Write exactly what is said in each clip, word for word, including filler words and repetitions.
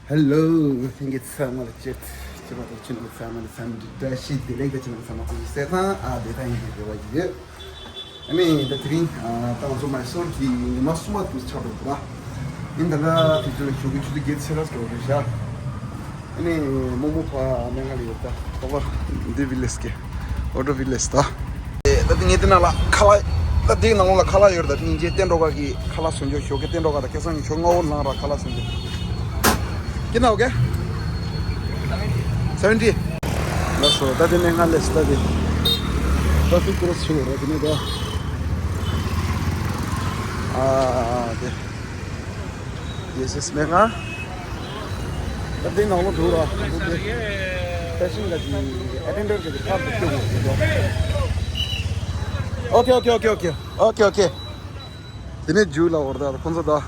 Hello, ལྷན་རྒྱས་ཚང་མ་ལ་བཅར། བཅར་བ་དང་ཕྱི་ནང་ཚང་མ་ལ་འཚམས་འདྲི་བཀྲ་ཤིས་བདེ་ལེགས། ད་ཕྱི་ནང་ཚང་མ་སྐུ་གཟུགས་གསལ་ཐང་ཨ་བདེ་ཐང་ཡིན་པའི་རེ་བ་ཡོད། ཨ་ནི་ད་དེ་རིང་ཨ་ད་ང་ཚོ་མའི་སོར་གྱི་ཉི་མ་གསུམ་པ་དུ་ཆགས་འགྲོ་འདུག་ཨ། ཡིན་ད་ལ་དེ་ཚོ་ལ་ཞོགས་ཀྱི་ཆུ་ཚོད་བརྒྱད་ཕྱེད་ར་འགྲོ་རེད་ཤག་ཨ་ནི་རྨོ་མོ་ཕ་སྨན་ཁང་ལ་ཡོད། ད་པ་པ་འདི་བི་ལེས་ཀྱི་ཨོ་ཏོ་བི་ལེས་ད། ད་དེ་ངས་དེ་ནང་ལ་ཁ་ལག་ད་དེའི་ནང་ལོགས་ལ་ཁ་ལག་ཡོད་རེད། ད་དེ་སྙིང་རྗེ་བསྟན་འགྲོ་ག་གི་ཁ་ལག་སོན་འཇོག་ཞོགས་ཀས་བསྟན་འགྲོ་ག་ད་ཁ་སང་ཉི་ཤུ་ལྔ་བོ་ལངས་ར་ཁ་ལག་སོན་འཇོག་ཁྱེད་ན་ཨོ་ཀེ། སེ་བེན་ཊི། ལགས་སོ། ད་དེ་ནས་ང་ལས་ད་དེ་ཊ་ཕིག་ཀོ་རོ་སི་བྱེད་དགོས་རེད། དེ་ནས་ད་ཨ་དེ་ཡེ་སི་ཡེ་སི་མེད་ང་། ད་དེ་ནང་ལོགས་འགྲོ་ར་འགྲོ་དེ་ཕེ་ཤན་ག་ཅིག་ཨེ་ཊེན་ཌར་ག་ཅིག་ཕར་དུ་སྐྱོད་དགོས་རེད། ཨོ་ཀེ་ཨོ་ཀེ་ཨོ་ཀེ་ཨོ་ཀེ་ཨོ་ཀེ་ཨོ་ཀེ། དེ་ནས་རྒྱུགས་ལ་འོར་ད་ཁོང་ཚོ་ད།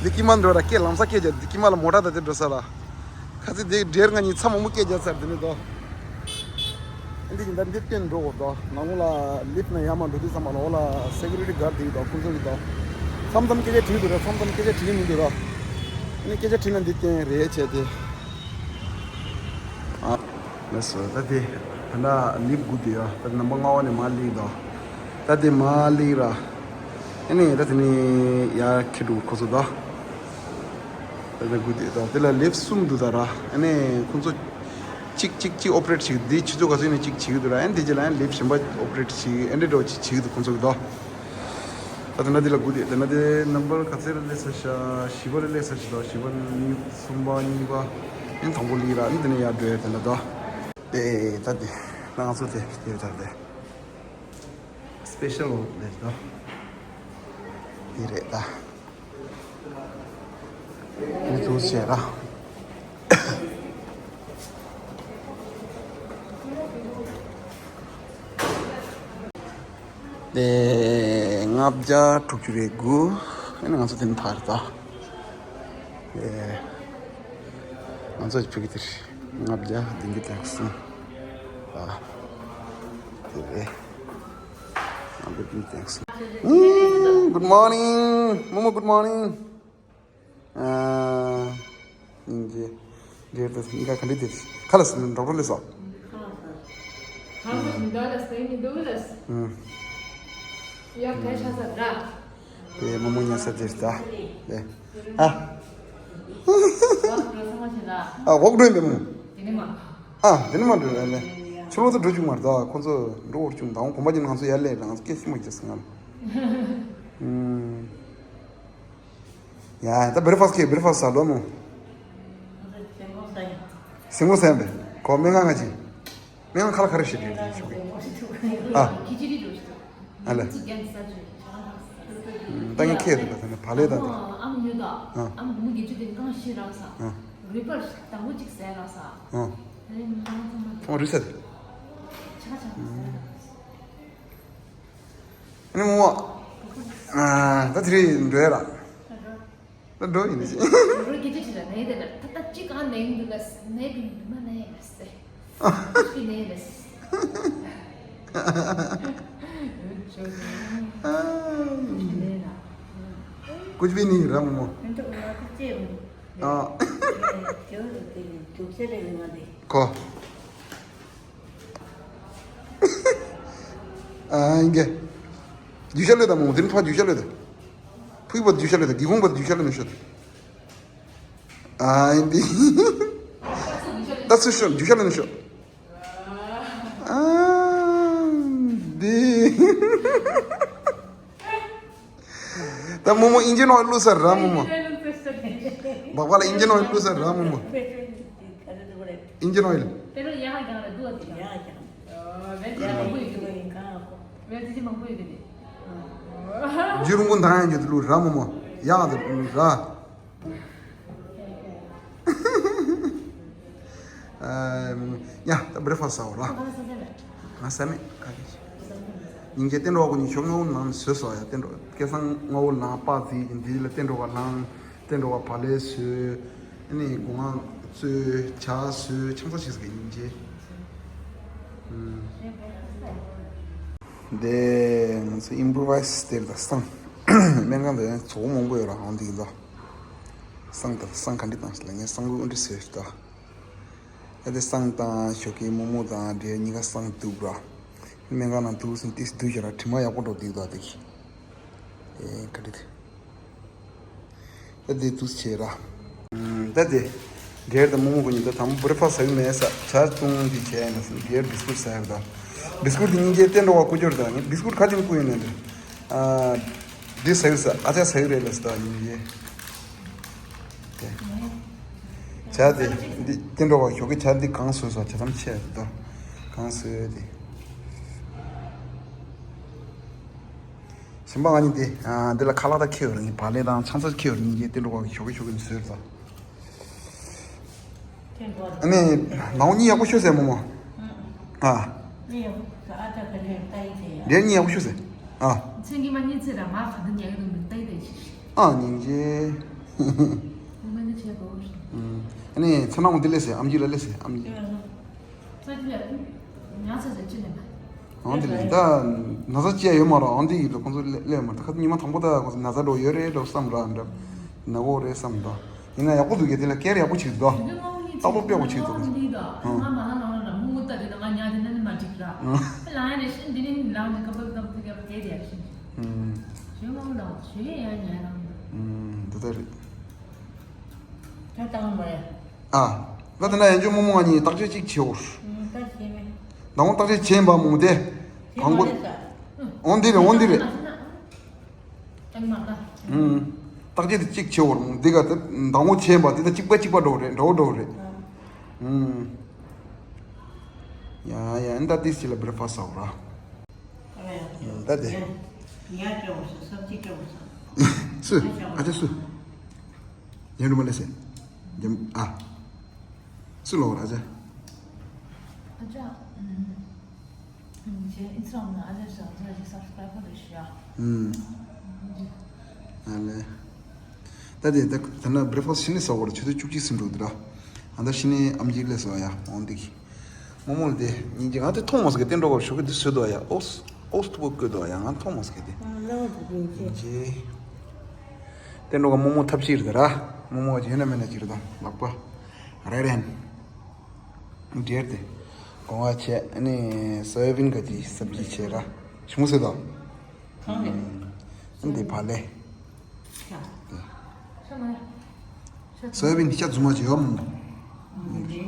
འདི་ཀི་མ་འགྲོ་ར་སྐད་ལམ་སང་སྐད་རྒྱག་འདི་ཀི་མ་ལ་མོ་ཊ་ད་དེ་འགྲོ་ས་ར། ཁ་ཚིག་དེ་འདྲེར་ང་གཉིས་ཚ་མང་པོ་སྐད་རྒྱག་ཚར་དེ་ནས་ད། འདི་ཡིན་ད་འདི་བསྟན་འགྲོ་འོར་ད་ནང་ལོགས་ལ་ལིཕ་ནང་ཡར་མར་འགྲོ་དུས་ཙམ་པ་ལ་འོ་ལ་སེ་ཀུ་རི་ཊི་གཱཌ་དེ་ཡོད་ད་ཁོང་ཚོ་གི་ད། མཚམས་མཚམས་སྐད་ཆ་དྲིས་འདུག་ར། མཚམས་མཚམས་སྐད་ཆ་དྲིས་མི་འདུག་ར། ཨ་ནི་སྐད་ཆ་དྲིས་ན་འདི་བསྟན་རེད་བྱས་ཏེ། ཨ། ལགས་སོ། ད་དེ་ད་ལྟ་ལིཕ་སྒུག་བསྡད་ཡོད། ད་ནམ་བར་ལྔ་པ་ནས་མར་སླེབས་དོ། ད་དེ་མར་སླེབས་ར། ཨ་ནི་ད་དེ་ནས་ཡར་འཁྱེར་འགྲོ་ཁོ་ཚོ་ད། ད་དེ་སྒུག་བསྡད་དོ། དེ་ལ་ལིཕ་གསུམ་འདུག་ད་ར། ཨ་ནི་ཁོ་ཚོ་གཅིག་གཅིག་གཅིག་ཨོ་པ་རེ་ཊི་བྱེད་འདི་ཆུ་ཚོད་ག་ཚོད་ནས་གཅིག་བྱེད་ཀྱི་འདུག་ར། ཨ་ནི་དེ་རྗེས་ལ་ཨ་ནི་ལིཕ་གཞན་པ་ཨོ་པ་རེ་ཊི་བྱེད་ཨ་འདྲ་འདྲ་བོ་ཅིག་བྱེད་ཀྱི་འདུག་ཁོ་ཚོ་གི་ད། ད་དེ་ན་འདི་ལ་སྒུག་དེ་དེ་ན་དེ་ནམ་བར་ག་ཚོད་ལ་སླེབས་ཚར་ཤག་བཞི་པ་ལ་སླེབས་ཚར་ཤག་ད་བཞི་པ་གཉིས་གསུམ་པ་གཉིས་པ་ཨེ་དང་པོ་སླེབས་ར། ཨེ་དེ་ནས་ཡར་འགྲོ་ཡ་དེ་ན་ད། དེ་ད་དེ་ང་ཚོ་དེ་དེ་ད་དེ་སི་པེ་ཤལ་ལོ་དེ་ད་དེ་རེད་ད། ཨེ་ཚོ་བྱས་ར། དེ་ལྔ་བརྒྱ་དྲུག་ཅུ་རེ་དགུ། ཨ་ནི་ང་ཚོ་དེ་ནས་ཐར་ད། དེ་ང་ཚོ་ཕ་གི་དེར་ལྔ་བརྒྱ་བདུན་ཅུ་དོན་གསུམ། ཨ། དེ་རེད། ལྔ་བརྒྱ་བདུན་ཅུ་དོན་གསུམ། ཨུམ། Good morning. རྨོ་མོ། Good morning. ཨ། སྙིང་རྗེ། རེད་ད། སྙིང་ག་ག་འདྲ་དེ། ཁ་ལག་ཟ་ནས་འགྲོ་འགྲོ་ལས་སོ། ཁ་ལག་ཟ། ཁ་ལག་ཟ་མི་འདུག་ལ་ཟ་ཡི་མི་འདུག་ལ་ཟ། ཨུམ། ཡ་ག་ཤ་ཟ་ར། དེ་རྨོ་མོ་ཉལ་ས་དེ་རེད་ད། དེ། ཨ། ཨ་འགྲོ་ས་མ་ཤེས་ན། ཨ་འོག་འགྲོ་ཡིན་པས་མོ། དེ་ནི་མ། ཨ་དེ་ནི་མ་འགྲོ་ཡ་ལེ། ཕྱི་ལོགས་ཚོ་འགྲོ་བཅུག་མ་རེད་ད། ཁོང་ཚོ་འགྲོ་བར་བཅུག་ད་འོང་གོམ་པ་ཅིག་ང་ཚོ་ཡར་སླེབས་ལ་ང་ཚོ་སྐད་ཤུགས་མ་རྒྱག་ཟེར་ང་ལ། ཨུམ། ཡ་ད་བྷེ་རེག་ཕ་སི་ཊི་ཁེ། བྷེ་རེག་ཕ་སི་ཊི་ཟ་ལོ་མོ། སེམས་ཁོང་ས་ཡིན། སེམས་ཁོང་ས་ཡིན་པས། ཁོ་སྨན་ཁང་ང་ཅི། སྨན་ཁང་ཁ་ལ་ཁ་རེ་བྱེད་དུས་ཆོག་གི། ཨ། ཁི་ཅི་རི་འགྲོ་ཞིག་ཨ་ལེ། ཙི་རྒྱན་ས་ཅི། ད་ངས་ཁྱེད་དུ་ད་ནི་བ་ལས་ད་དེ། ཨ་མ་ཉོ་ད། ཨ་མ་མུ་གི་ཅུ་དེ་གང་ཤི་རག་ས། ཨ། རུས་པར་དང་པོ་གཅིག་ཟས་རག་ས། ཨ། ཨ་ནི་མི་ལང་ཚང་མ། ཁོང་རུས་ས་དེ། ཆ་ཆ་ཟས་རག་ས། ཨ་ནི་མོ། ཨ། ད་དེ་རིང་འགྲོ་ཡ་ར། ད་འགྲོ་ཡིན་ནི་ཅི། རོ་རོ་སྐད་ཆ་དྲིས་ལ་ནའི་དེ་ལ་ད་ལྟ་གཅིག་གང་ནའི་འདུག་ལ་ནའི་འདུག་མ་ནའི་མ་སེ། ཨ། གཅིག་ནའི་མ་སེ། ཀུ་ཅི་བི་ནི་ར་མོ་མོ། ཨ། ཁོ། ཨ་ཡིན་གྱི། རྒྱུས་ཤ་ལོས་དང་མོ་དེ་ནི་ཕ་རྒྱུས་ཤ་ལོས་དང་། ཕུའི་བ་རྒྱུས་ཤ་ལོས་དང་སྒེའུ་ཁུང་བ་རྒྱུས་ཤ་ལོས་ནི་ཤོད། ཨ་ཡིན་དེ། ད་ཚུར་ཤོད། རྒྱུས་ཤ་ལོས་ནི་ཤོད། ཨ་འདི། ད་རྨོ་མོ་ཨིན་ཇིན་ཨོ་ཡིལ་བླུགས་ས་ར་རྨོ་མོ། སྦག་སྦག་ལ་ཨིན་ཇིན་ཨོ་ཡིལ་བླུགས་ས་ར་རྨོ་མོ། ཨིན་ཇིན་ཨོ་ཡིལ། རྒྱུ་རུང་པོ་འདང་ཡང་རྒྱུ་དེ་བླུགས་ར་རྨོ་མོ། ཡག་དེ་བླུགས་ར། ཨ། ཡ་ད་བྷེ་རེག་ཕ་སི་ཊི་ཟ་འོ་ར། ང་ཟ་མེད་ཁ་ཤས། སྙིང་རྗེ་བསྟན་འགྲོ་བ་ཀུན་གྱི་ཤོག་ངོ་ནང་བཟོས་སོ་ཡ། བསྟན་འགྲོ་སྐལ་བཟང་ངོ་བོ་ལངས་པ་ཟིག་འདི་ལ་བསྟན་འགྲོ་བ་ལངས། བསྟན་འགྲོ་བ་བ་ལས་བཟོས། ཨ་ནི་སྒོ་ང་བཙོས་ཇ་བཟོས་ཆང་ས་ཞིག་ཟིག་སྙིང་རྗེ། ཨུམ། འདི་ང་ཚོ་ཨིམ་པོ་རོ་ཝའི་ཛི་སྟེར་ད་སང་། སྨན་ཁང་དེ་ཚོགས་མང་པོ་ཡོད་ར་ཧང་འདི་ལ། བསང་དང་བསང་ག་འདྲ་བཏང་ཞིག་ལ་ངས་བསང་གི་དབུ་འདྲ་བཟོས་ཤིག་ད། ཨ་དེ་བསང་དང་ཞོགས་ཀའི་རྨོ་མོ་དང་འབྲས་གཉིས་ཀ་བསང་བཏུབ་ར། སྨན་ཁང་ནང་དུ་སུན་ཏིས་བསྡུས་བྱས་ར་དྲི་མ་ཡག་པོ་འགྲོ་འདུག་ད་དེ་གི། ཨེ་ག་འདྲ་དེ། ད་དེ་དུས་བྱས་ར། ད་དེ། འབྲས་དང་རྨོ་མོ་ཁོ་གཉིས་ད་དང་པོ་བྷི་རེག་ཕ་སི་ཟ་གི་མེད་ས་ཇ་བཏུང་གི་བྱས་ཡིན་ན་འབྲས་བི་སི་ཀུར་ཟ་ཡག་ད། བི་སི་ཀུར་དེ་སྙིང་རྗེ་བསྟན་འགྲོ་བ་ཀུ་ཅོར་ད་ངས་བི་སི་ཀུར་ག་ཅིག་བསྐུར་ཡིན་ན་འདྲ། ཨ། འདི་ཟ་གི་ས་ཨ་ཅག་ཟ་གི་རེད་ལ་ས་ད་སྙིང་རྗེ། དེ། ཇ་དེ་འདི་བསྟན་འགྲོ་བ་ཞོགས་ཀའི་ཇ་འདི་གང་བཟོས་སོ་ཇ་ཙམ་ཆེ་ད་གང་བཟོས་དེ། གཞན་པ་ང་གཉིས་དེ་ཨ་འདི་ལ་ཁ་ལག་ད་ཁྱེར་ཡོད་རེད། བག་ལེབ་དང་ཆང་ས་ཁྱེར་ཡོད་རེད། སྙིང་རྗེ་བསྟན་འགྲོ་བ་ཞོགས་ཀའི་ཞོགས་ཀའི་བཟོས་ད། ཨ་ནི་ནང་གཉིས་ཡག་པོ་ཤོད་ཟེར་རྨོ་མོ། ཨ། འདིར་གཉིས་ཡག་པོ་ཤོད་ཟེར། ཨ། ཨ་སྙིང་རྗེ། ཨ་ནི་ཚེ་ནང་འདི་ལས་ཟེར་ཨམ་ཆི་ལ་ལས་ཟེར་ཨམ་ཆི། འོང་འདི་ལས་ད་ན་ཚ་ཅི་ཡ་ཡོད་མ་རེད། འོང་འདི་ཡིན་ད་ཁོང་ཚོ་སླེབས་མ་རེད། ད་ཁ་ཉི་མ་དང་པོ་ད་ཁོང་ཚོ་ན་ཚ་འགྲོ་ཡོད་རེད་འགྲོ་བསམ་ར་འདྲ་ན་གོ་རེད་བསམ་ད། ཡིན་ན་ཡག་པོ་འདུག་གས། དེ་ལ་ཀེར་ཡག་པོ་བྱེད་འདུག་ཏག་ཏག་དཔེ་ཡག་པོ་བྱེད་འདུག་ཧུང་། འདི་ལྟ་རེད། ཨ། ད་དེ་ན་ཡན་ཆོད་རྨོ་མོ་ང་གཉིས་བརྟག་དཔྱད་ཅིག་བྱེད་འོ། ད་འོང་བརྟག་དཔྱད་བྱེད་པ་མོ་དེ། དང་པོ། འོང་འདི་རེད་འོང་འདི་རེད། ཨུམ། བརྟག་དཔྱད་དེ་གཅིག་བྱེད་འོར་འདི་ག་དེ་མདང་དགོང་བྱས་པ་དེ་ད་གཅིག་པ་གཅིག་པ་འགྲོ་རེད་འགྲོ་འགྲོ་རེད། ཨུམ། ཡ་ཡ་ཨ་ད་ཏིས་ཅི་ལ་བྷི་རེག་ཕ་སི་ཟ་འོ་ར། ད་དེ། སུ། ཨ་ཅག་སུ། ཡན་རུ་མ་ལེ་སེ། ཨ། སུ་ལོ་ར་ཨ་ཅག་ཨ་ཅག་ཨུམ། ཨ་ལེ། ད་དེ་ད་ད་ན་བྷི་རེག་ཕ་སི་ཕྱི་ནས་ཟ་བར་ཆུ་ཚོད་བཅུ་གཅིག་ཟིན་འགྲོ་འདུག་ར། ཨ་ད་ཕྱི་ནས་ཨམ་ཅིག་ལས་ཟ་ཡ་འོང་འདུག་རྨོ་མོ་ལ་དེ་སྙིང་རྗེ། ང་དེ་མཐོང་མ་སོང་གི་བསྟན་འགྲོ་བར་ཞོགས་ཀྱི་དེ་བཟོས་འདུག་ཡ། ཨོས་ཨོས་ཐུ་བོ་བཀོད་འདུག་ཡ། ང་མཐོང་མ་སོང་གི་དེ་སྙིང་རྗེ། བསྟན་འགྲོ་བ་རྨོ་མོ་ཐབས་ཤེས་རེད་ར། རྨོ་མོ་ག་ཅི་ཡོད་ན་མེད་ན་ཅིག་རེད་ད་ལག་པ། རེད་རེད། འབྲས་དེ། སྒོང་ང་བྱས་ཨ་ནི་སོ་ཡ་བིན་ག་ཅི་སབ་ཇི་བྱས་ར། ཞིམ་པོ་བཟོས་དང་། གང་རེད། ཨ་འདི་བག་ལེབ། ཤ། སོ་ཡ་བིན་འདི་ཤ་རྫུན་མ་བྱས་ཡོད་མོ། འདི་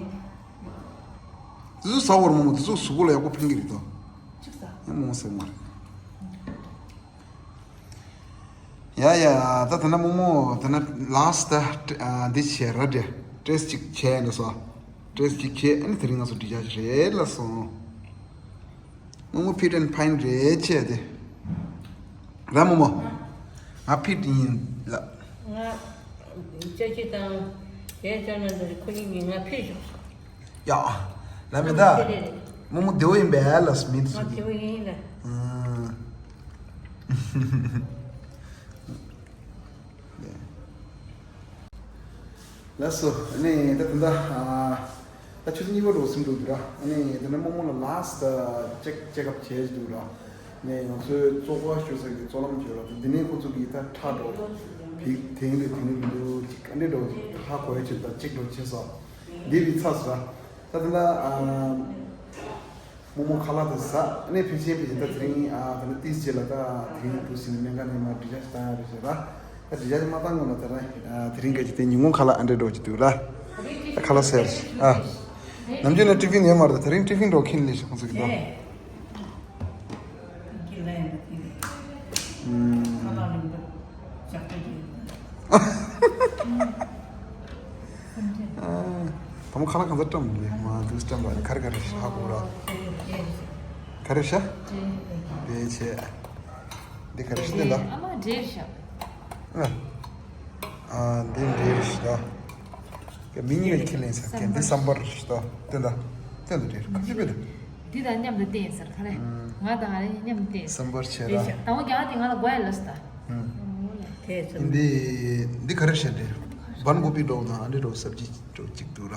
ཚོ་ཟ་བར་མོ་མོ་འདི་ཚོ་གཟུགས་པོ་ལ་ཡག་པོ་ཕན་གི་རེད་དོ། གཅིག་ཟ། ཡང་མོ་ཟེར་མ་རེད། ཡ་ཡ། ད་དེ་ན་རྨོ་མོ་དེ་ན་ལཱ་སི་ད་འདི་བྱས་ར་འདྲེ་ཊེ་སི་ཊི་ཅིག་བྱས་ཡིན་ལ་སོ། ཊེ་སི་ཊི་ཅིག་བྱས་ཨ་ནི་དེ་རིང་ང་ཚོ་འགྲིག་ཆ་ཞིག་རེད་ལ་སོང་། རྨོ་མོ་ཕིཊ་ཨེན་ཕ་ཡིན་རེད་བྱས་ཏེ། ར་རྨོ་མོ། ང་ཕིཊ་ཡིན་ལ། ང་ཅ་ཅི་དང་དེ་ཅ་ན་འདི་ཁོ་གཉིས་ཀྱིས་ང་ཕིཊ་ཞོག་སོང་། ཡ། ལ་མི་ད། རྨོ་མོ་བདེ་བོ་ཡིན་པས་ལ་མི་དེ་ཚོ་གི། ཨ། ལགས་སོ། ཨ་ནི་ད་ད་ད་ད་ཆུ་ཚོད་གཉིས་པ་འགྲོ་ཟིན་འགྲོ་འདུག་ར། ཨ་ནི་ད་ནི་རྨོ་མོ་ལ་ལཱ་སི་ད་ཅེག་ཅེག་ཨབ་བྱས་འདུག་ར། ནས་ང་ཚོའི་བཙོག་པ་ཤོད་ས་གི་བཙོག་ལམ་བྱོས་ར། དེ་ནས་ཁོ་ཚོ་གིས་ད་ཁྲག་འགྲོ་བིག་དེང་དེ་དེ་ནས་མི་འདུག་ཅིག་ཨ་འདྲས་འགྲོ་ཅིག་ཧ་གོ་ཡ་ཆེད་ད་ཅིག་འགྲོ་བྱས་སོ། འདི་བི་ཚ་སོ་ར། ད་དེ་ལ་ཨ། རྨོ་མོ་ཁ་ལག་དེ་ཟ་ཨ་ནས་ཕལ་ཆེར་ཕལ་ཆེར་ད་དེ་རིང་ཨ་ད་ནི་ཏིས་བྱས་ལ་ད་དེ་རིང་འདུག་ཟིན་ནས་སྨན་ཁང་ནས་མ་འགྲིག་ཆ་ཞིག་བཏང་ཡ་རེད་ཟེར་ར། ད་འགྲིག་ཆ་ཞིག་མ་བཏང་གོང་ལ་ད་ར་དེ་རིང་ག་ཅིག་དེ་ཉིན་གུང་ཁ་ལག་ཨ་འདྲས་འགྲོ་ཅིག་འདུག་ར། ད་ཁ་ལག་ཟེར་ཨ། ནམ་རྒྱུན་ནས་ཏི་ཕིན་ཡོད་མ་རེད། ད་དེ་རིང་ཏི་ཕིན་འགྲོ་ཁྱིན་ལས་ཤག་ཁོང་ཚོ་གི་ད། ཨ། དང་པོ་ཁ་ལག་གང་ཚ་བཀྲམ་རེད། མ་འདུག་བཀྲམ་པ་ག་རེ་ག་རེ་ཧ་གོ་ར། ག་རེ་ཤ། དེ་བྱས། འདི་ག་རེ་ཤ་འདི་ལ། ཨ་མ་འབྲས་ཤ། ཨ། ཨ་འདི་འབྲས་ཤ། མི་གཉིས་ལ་ཁས་ལེན་ས་ཀྱི་འདི་སམ་བར་ཤ། དེ་ལ། དེ་ལ་འབྲས་ཁ་ཤས་བེད། འདི་དང་མཉམ་དུ་བསྟན་ཟེར་ག་རེ། ང་དང་ཨ་རེ་མཉམ་དུ་བསྟན་ཟེར། སམ་བར་བྱས་ར། དང་པོ་རྒྱ་གར་གྱིས་ང་ལ་གོ་ཡ་ལབ་སོང་ད། དེ་ཚོ། འདི་འདི་ག་རེ་བཤད་འདྲེ། བན་གོ་པི་འགྲོ་དང་ཨ་འདྲེ་འགྲོ་སབ་ཇི་འགྲོ་གཅིག་འདུག་ར།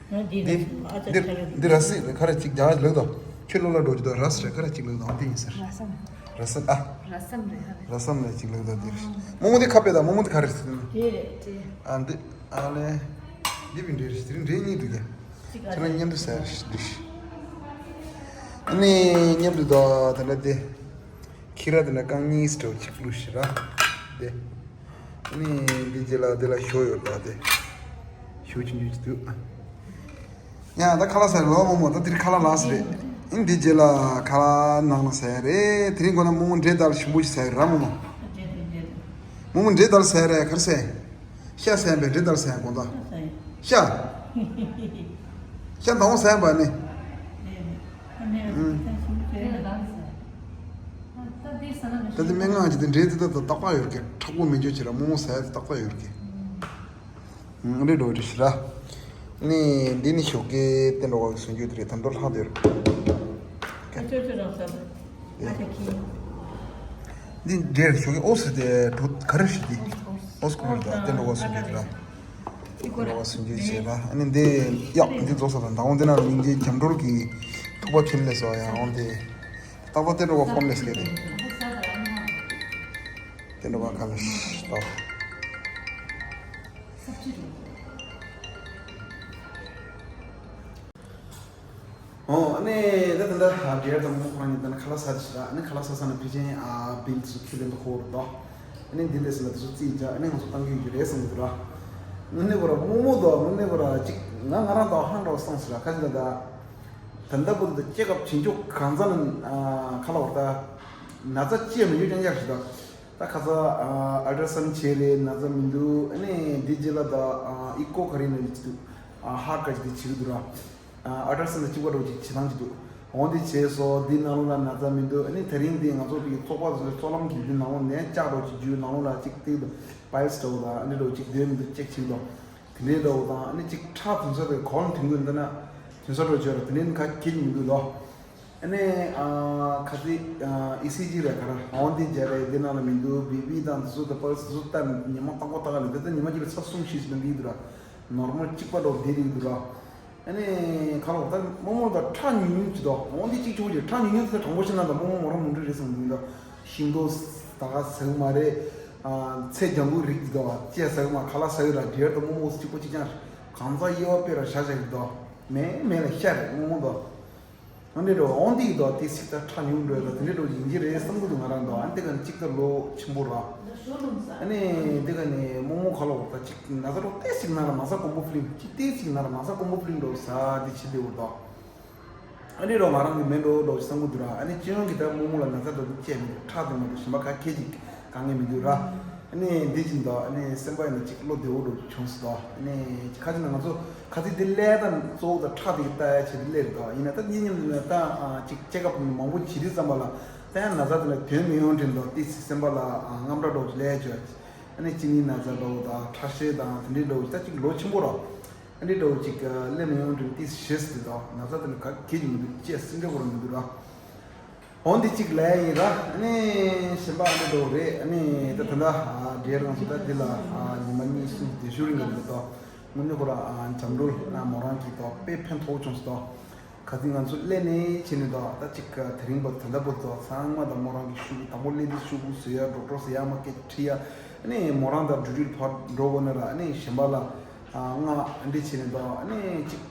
ང་འདི་འདི་ལ་ཨ་ཅག་འདི་ཁ་ལག་འདི་ར་སི་ཁ་ར་གཅིག་རྒྱ་ལག་དང་ཁྱོད་ལོ་ལ་འགྲོ་རྒྱུ་དང་ར་སི་ར་ཁ་ར་གཅིག་ལག་དང་འདི་ཡིན་ཟེར། ར་སམ། ར་སམ། ཨ། ར་སམ་རེད་ཧ་རེད། ར་སམ་ལ་ཅིག་ལབ་ད་འདི་རེད། རྨོ་མོ་འདི་ཁ་དཔེ་དང་རྨོ་མོ་འདི་ག་རེ་རེད། དེ་རེད་དེ། ཨ་འདི། ཨ་ལེ། འདི་བི་འདྲེ་རེད། དེ་རིང་འདྲེ་གཉིས་འདུག་གས། ཅིག་ཁྱེད་རང་མཉམ་དུ་ཟ་རེད་འདི། ཨ་ནི་མཉམ་དུ་དོ་དེ་འདྲ་དེ། ཁྱི་ར་དེ་འདྲ་རྐང་གཉིས་སྤྲོ་ཅིག་བླུགས་ཤིག་ར། དེ། ཨ་ནི་འདི་རྗེས་ལ་འདི་ལ་ཞོ་ཡོད་ལ་དེ། ཞོ་ཆུང་ཆུང་ཅིག་འདུག་ཨ། ཡ་ད་ཁ་ལག་ཟ་རེད་ལོ་རྨོ་མོ། ད་དེ་རིང་ཁ་ལག་ལགས་སོ་རེད། ཨིན་འདི་རྗེས་ལ་ཁ་ལག་ནང་ལ་ཟ་རེད། དེ་རིང་དགོང་ན་རྨོ་མོ་འབྲས་དལ་ཞིམ་པོ་ཞིག་ཟ་རེད་ར་རྨོ་མོ། རྨོ་མོ་འབྲས་དལ་ཟ་རེད། ག་རེ་ཟ། ཤ་ཟ་པས་འབྲས་དལ་ཟ་དགོང་དག་ཤ། ཤ་དང་པོ་ཟ་པ་ནི། ད་དེ་སྨན་ཁང་ཅིག་དེ་འབྲས་དེ་ད་ཏག་ཏག་ཡོད་ཀྱི། མཁྲེགས་པོ་མི་འཇོག་ཅིག་ར་རྨོ་མོ་ཟ་ཡ་དེ་ཏག་ཏག་ཡོད་ཀྱི། ཨང་། རེད་འགྲོ་རེད་ཤི་ར། ནི་འདི་ནི་ཞོགས་ཀས་བསྟན་འགྲོ་བ་གི་སུན་འཇུག་དེ་རེད། ད་འགྲོ་ལྷག་དེ་རེད། ཨ་ཅོ་ཅོ་རང་ས་དེ། ཨ་ཅོ་ཁི། འདི་འདྲེར་ཞོགས་ཀས་ཨོ་སི་དེ་ག་རེ་ཞིག་འདི། ཨོ་སི་ཀུ་རེད། ད་བསྟན་འགྲོ་བ་སུན་འཇུག་དེ་ར། བསྟན་འགྲོ་བ་སུན་འཇུག་བྱས་ར། ཨ་ནི་འདི་ཡག་འདི་རྫོགས་ས་དང་ད་འོང་དེ་ན་རུ་ངེ་འཇམ་སྒྲོལ་གི་ཐུག་པ་ཕེབས་ལས་སོ་ཡང་འོང་དེ། ཏག་ཏག་བསྟན་འགྲོ་བ་ཧོམ་ལེ་སི་ག་རེད། བསྟན་འགྲོ་བ་ཁ་ལ་ཤི་ཏོ། ཨོ་ཨ་ནི་ད་ད་ལྟ་ཨ་རྒན་དང་རྨོ་མོ་ཁོ་རང་གཉིས་ད་ནི་ཁ་ལག་ཟ་དེ་ཤི་ར། ཨ་ནི་ཁ་ལག་ཟ་ས་ནི་ཕལ་ཆེར་ཨ་བིལ་ཚོ་ཁྱི་ལེན་པ་ཁོ་རུ་དོ། ཨ་ནི་འདི་ལས་ཟིན་ལ་དེ་ཚོ་རྩིས་བྱ། ཨ་ནི་ང་ཚོ་བཏང་གི་ཡོད་རེད་བསམ་གི་འདུག་ར། དངོས་གནས་ཁོ་ར་རྨོ་མོ་དོ་དངོས་གནས་ཁོ་ར་ཅིག་ང་ང་རང་དོ་ཧང་འགྲོ་སོང་ཟེར་ར། ཁ་ཅིག་ལ་ད་ད་ལྟ་བུ་འདི་སྐྱེ་སྐབས་བྱེད་འཇོག་གང་ཚ་ན་ཁ་ལག་བར་ད་ན་ཚ་ཅི་ཡང་མི་ཡོད་ཀྱང་ཡག་ཞིག་དོ། ད་ཁ་ཚ་ཨལ་ཏྲ་སན་བྱས་རེད། ན་ཚ་མི་འདུག་ཨ་ནི་འདི་རྗེས་ལ་ད་ཨི་ཀོ་ག་རེ་ནས་ཅི་འདུག་ཧར་ཀ་ཅིག་འདི་བྱེད་ཀྱི་འདུག་ར། ཨལ་ཏྲ་སན་ལ་གཅིག་པ་འདྲ་བོ་ཅིག་བྱེད་སྟངས་ཅིག་འདུག་འོང་འདི་བྱས་སོ། འདི་ནང་ལོགས་ལ་ན་ཚ་མི་འདུག་ཨ་ནི་དེ་རིང་འདི་ང་ཚོ་གི་ཚོགས་པ་ཚོའི་ཚོགས་ལམ་གྱི་འདི་ནང་ལོགས་ནས་ལྕགས་འདྲ་བོ་ཅིག་རྒྱུའི་ནང་ལོགས་ལ་ཅིག་སྟེགས་འདུག་བྷའི་རུ་སི་འདྲ་བོ་དང་ཨ་ནི་འདྲ་བོ་ཅིག་འདོད་མི་འདུག་ཅེག་བྱེད་འདུག་དེ་འདྲའི་འདྲ་བོ་དང་ཨ་ནི་ཅིག་ཁྲག་དུང་ས་དེ་གོང་དུང་གི་འདི་ན་དུང་ས་འདྲ་བོ་བྱོས་ར། དེ་འདྲའི་ཁ་གྱེས་མི་འདུག་ལོ། ཨ་ནི་ཨ་ཁ་ཚིག་ཨ་ཨི་སི་ཇི་རེད་ག་ར་འོང་འདི་བྱས་རེད། འདི་ནང་ལ་མི་འདུག་བི་པི་དང་དུང་ས་དེ་པལ་སི་དུང་ས་ལྟ་ཉི་མ་རྟག་པ་ལྟ་ག་ལ་འདི་ལྟ་ཉི་མ་གཅིག་ལ་ཚར་གསུམ་བཞི་ཟིན་འདི་འདུག་ར། ནོར་མལ་གཅིག་པ་འདྲ་བོ་འདི་རིགས་འདུག་ར། ཨ་ནི་ཁ་ལོ་ད་རྨོ་མོ་ད་ཁྲག་ཉུང་ཉུང་ཅིག་འདུག་འོ་འདི་གཅིག་ཆུང་ཅིག་ཁྲག་ཉུང་ཉུང་དེ་དྲང་པོ་བཤད་ན་ད་རྨོ་མོ་མོ་རང་མུ་འབྲེལ་རེད་བསམ་གྱི་འདུག་ཤིང་ཏོག་ད་ག་ཟ་གི་མ་རེད། ཨ་ཚལ་ལྗང་གུ་རིགས་ཅིག་འདུག་ཅེས་ཟ་གི་མ་ཁ་ལག་ཟ་གི་ར། འབྲེལ་ད་རྨོ་མོ་གཅིག་པོ་གཅིག་རྐྱང་རེད། གང་ཟག་དབྱེ་བ་དཔེ་ར་བཞག་བཞག་གི་འདུག་མེད་མེད་ལ་ཤ་རེད་རྨོ་མོ་འདུག་ཨ་འདྲེ་འགྲོ་འོང་འདི་གི་དོ་དེ་སིག་ད་ཁྲ་ཉུང་འགྲོ་ཡ་ད་དེ་འདྲེ་འགྲོ་ཡིན་གྱི་རེད་བསམ་གི་འདུག་ང་རང་དོ། ཨ་འདི་ག་ནི་གཅིག་ད་ལོ་ཆེན་པོ་ར། ཨ་ནི་འདི་ག་ནི་རྨོ་མོ་ཁ་ལོ་ད་གཅིག་ན་ཚ་འགྲོ་ཏེ་སིག་ན་ར་ན་ཚ་ཀོང་པོ་ཕི་ལིང་གཅིག་ཏེ་སིག་ན་ར་ན་ཚ་ཀོང་པོ་ཕི་ལིང་འགྲོ་ས་འདི་ཕྱི་དེ་འུར་དོ། ཨ་འདྲེ་འགྲོ་ང་རང་གི་མེ་འགྲོ་འགྲོ་བསམ་གི་འདུག་ར། ཨ་ནི་སྤྱི་ཡོངས་ཀྱི་ད་རྨོ་མོ་ལ་ན་ཚ་འགྲོ་འདུག་ཅེས་མི་འདུག་ཁྲག་དེ་མ་གཏོགས་གཞན་པ་ག་གེ་ཅིག་དཀའ་ངལ་མི་འདུག་ར། ཨ་ནི་འདི་བཞིན་དུ་ཨ་ནི་སེམས་པ་ཡིན་ན་གཅིག་བློ་བདེ་བོ་འགྲོ་བྱུང་སོང་དོ། ཨ་ནི་ཁ་ཅིག་ན་ང་ཚོ་ཁ་ཅིག་འདི་ཀླད་དང་གཙོ་བོ་དང་ཁྲག་དེ་གི་ལྟ་ཡ་བྱེད་དེ་སླེབས་རེད་དོ། ཡིན་ན་ད་གཉིས་མཉམ་དུ་ན་ད་ཅིག་ཅེག་ཨབ་མང་པོ་བྱེད་དུས་ཙམ་པ་ལ་ད་ཡང་ན་ཚ་དེ་ལ་དོན་མི་ཡོང་དྲན་དོ། ཏི་སི་སེམས་པ་ལ་དངངས་སྐྲག་འགྲོ་ལས་བྱོས། ཨ་ནི་གཅིན་སྙི་ན་ཚ་འགྲོ་དང་ཁྲག་ཤེད་དང་དེ་འདྲའི་འགྲོ་ད་ཅིག་ལོ་ཆེན་པོ་རོ། ཨ་འདྲའི་འགྲོ་ཅིག་སླེབས་མི་ཡོང་དྲན་ཏི་སི་ཞེས་སུ་དོ། ན་ཚ་དེ་ལ་ག་གེ་ཅིག་མི་འདུག་ཅེས་སེམས་ཁྲལ་འཁོར་མི་འདུག་ར། འོ་འདི་གཅིག་ལས་ཡིན་ར། ཨ་ནི་གཞན་པ་ཨ་འདྲ་འགྲོ་རེད། ཨ་ནི་ད་ད་ལྟ་རྒྱལ་རང་སུ་ད་འདི་ལ་ཉི་མ་གཉིས་གསུམ་དེ་ཤུ་རིང་ག་འདི་ལ་ཏོ། དངོས་གནས་ཁོ་ར་འཇམ་སྒྲོལ་མོ་རང་གིས་ཏོ་དཔེ་ཕན་ཐོགས་བྱུང་སོ་ཏོ། ག་ཚིག་ང་ཚོ་སླེབས་ནས་བྱས་ནས་ཏོ་ད་གཅིག་དེ་རིང་བར་ད་ལྟ་བར་ཏོ་ཚང་མ་ད་མོ་རང་གི་ཤུ་གུ་དང་པོ་སླེབས་དུས་ཤུ་གུ་བཟོས་ཡ་ཌོག་ཊར་ཟེར་ཡ་མ་སྐད་ཁྲིད་ཡ། ཨ་ནི་མོ་རང་ད་འགྲུལ་འགྲུལ་ཕར་འགྲོ་དགོས་ན་ར། ཨ་ནི་གཞན་པ་ལ་ང་ཨ་འདྲ་བྱས་ནས་ཏོ་ཨ་ནི་གཅིག་